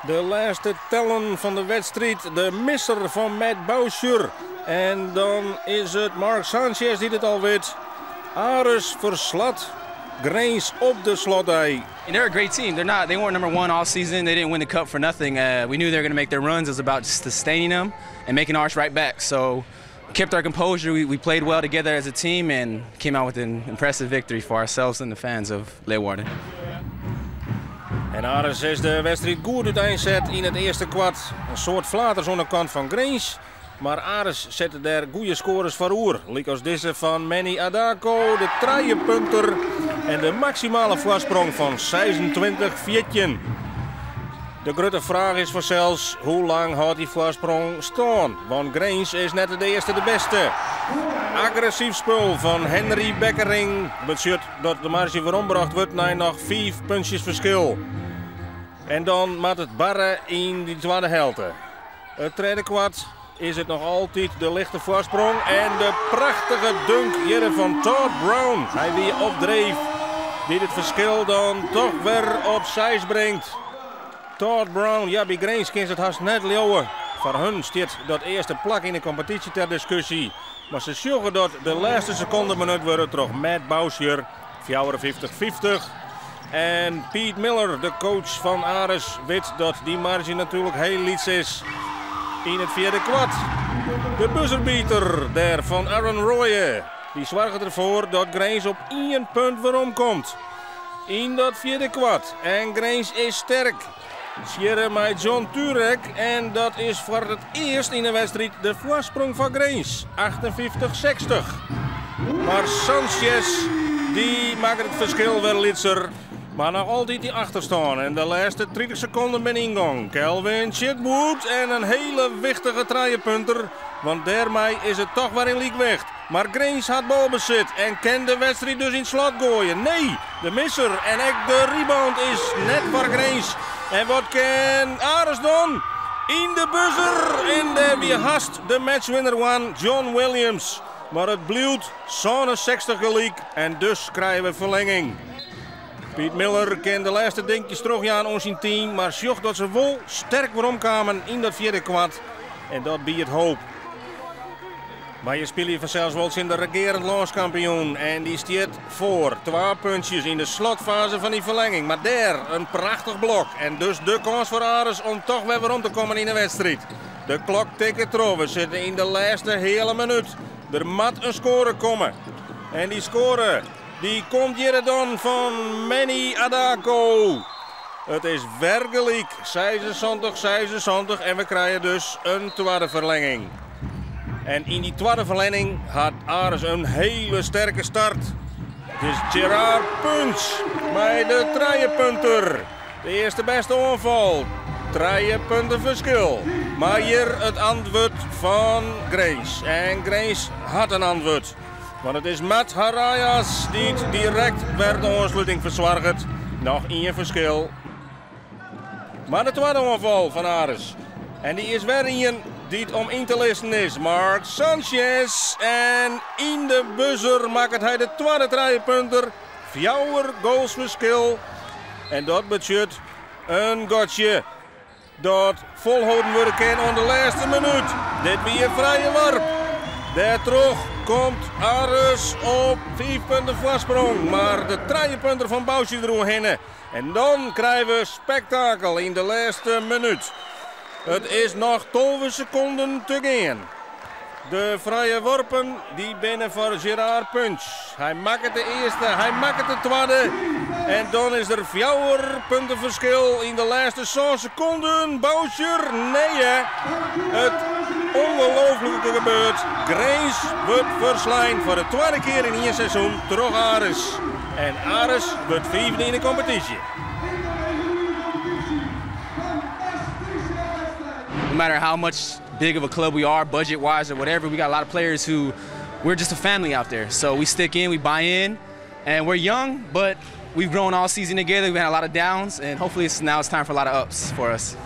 De lêste tellen fan de wedstriid, de misser fan Matt Boucher. En dan is it Mark Sanchez dy't it al wit. Aris ferslacht Grins op de slotdei. They're a great team. They're not. They weren't number one all season. They didn't win the cup for nothing. We knew they were going to make their runs. It was about just sustaining them and making ours right back. So we kept our composure. We played well together as a team and came out with an impressive victory for ourselves and the fans of Leeuwarden. En Aris is de wedstriid goed úteinset yn it earste kwart. In soad flaters oan de kant fan Grins. Mar Aris sette dêr goede skoares foar oer. Lykas dizze fan Manny Adako, de trijepunter en de maksimale foarsprong fan 26-14. De grutte fraach is fansels, hoe lang hâldt dy foarsprong stân? Want Grins is net de earste de bêste. Agressyf spul fan Henry Bekkering betsjut dat de marzje werombrocht wurdt nei noch 5 puntsjes ferskil. En dan moat it barre yn dy twadde helte. It tredde kwart is it noch altyd de lichte foarsprong en de prachtige dunk hjir fan Todd Brown. Hy wie op dreef, dy't it ferskil dan dochs wer op 6 bringt. Todd Brown, ja, by Grins kin se it hast net leauwe. Foar harren stiet dat earste plak yn de kompetysje ter diskusje. Mar se sjogge dat de lêste sekonde benut wurde troch Matt Boucher, 54-50. En Pete Miller, de coach fan Aris, wit dat dy marzje natuerlik hiel lyts is. Yn it fjirde kwart. De buzzerbeater dêr fan Aaron Roye. Dy soarget derfoar dat Grins op 1 punt weromkomt. Yn dat fjirde kwart. En Grins is sterk. Sjirre mei John Turek. En dat is foar it earst yn de wedstriid de foarsprong fan Grins. 58-60. Mar Sanchez dy makket it ferskil wer lytser. Mar noch altyd dy achterstân. En de lêste 30 sekonden binne yngong. Kelvin Chitwood en in hiele wichtige trijepunter. Want dêrmei is it dochs wer yn lykwicht. Mar Grins hat balbesit en kin de wedstriid dus yn it slot goaie. Nee, de misser en ek de rebound is net foar Grins. En wat kin Aris dan? Yn de buzzer en dêr wie hast de matchwinner one, John Williams. Mar it bliuwt 67 gelyk en dus krije we ferlinging. Piet Miller kin de lêste dinkjes trochjaan oan syn team, mar sjocht dat se wol sterk weromkamen yn dat fjirde kwart. En dat biedt hoop. Mar je spylje fansels wol tsjin de regearend lânskampioen. En dy stiet foar twa puntsjes yn de slotfaze fan dy ferlinging. Mar dêr in prachtich blok. En dus de kâns foar Aris om dochs wer werom te kommen yn de wedstriid. De klok tikket troch. We sitte yn de lêste heale minút. Der moat in skoare komme. En dy skoare dy komt hjir dan fan Manny Adako. It is wer gelyk. 76, 76 en we krije dus in twadde ferlinging. En yn dy twadde ferlinging hat Aris in hiele sterke start. It is Gerard Punch mei de trijepunter. De earste bêste oanfal. Trije punten ferskil. Mar hjir it antwurd fan Grins. En Grins hat in antwurd. Want it is Matt Harajas dy't direkt wer de oansluting fersoarget. Noch ien ferskil. Mar de twadde oanfal fan Aris. En dy is wer ien dy't om yn te lizzen is. Mark Sanchez. En yn de buzzer makket hy de twadde trijepunter. 4 goals ferskil. En dat betsjut in gatsje dat folholden wurde kin oan de lêste minút. Dit wie in frije worp. Dêrtroch komt Aris op 5 punten foarsprong. Mar de trijepunter fan Boucher deroerhinne. En dan krije we spektakel yn de lêste minút. It is noch 12 sekonden te gean. De frije worpen dy binne foar Gerard Punch. Hy makket de earste, hy makket de twadde. En dan is der 4 punten ferskil yn de lêste 6 sekonden. Boucher, nee hè. It ûngelooflike gebeurt. Grins wurdt ferslein foar de twadde kear yn ien seizoen troch Aris. En Aris wurdt fiifde yn de kompetysje. No matter how much big of a club we are, budget-wise or whatever, we got a lot of players who we're just a family out there. So we stick in, we buy in, and we're young, but we've grown all season together. We've had a lot of downs, and hopefully now it's time for a lot of ups for us.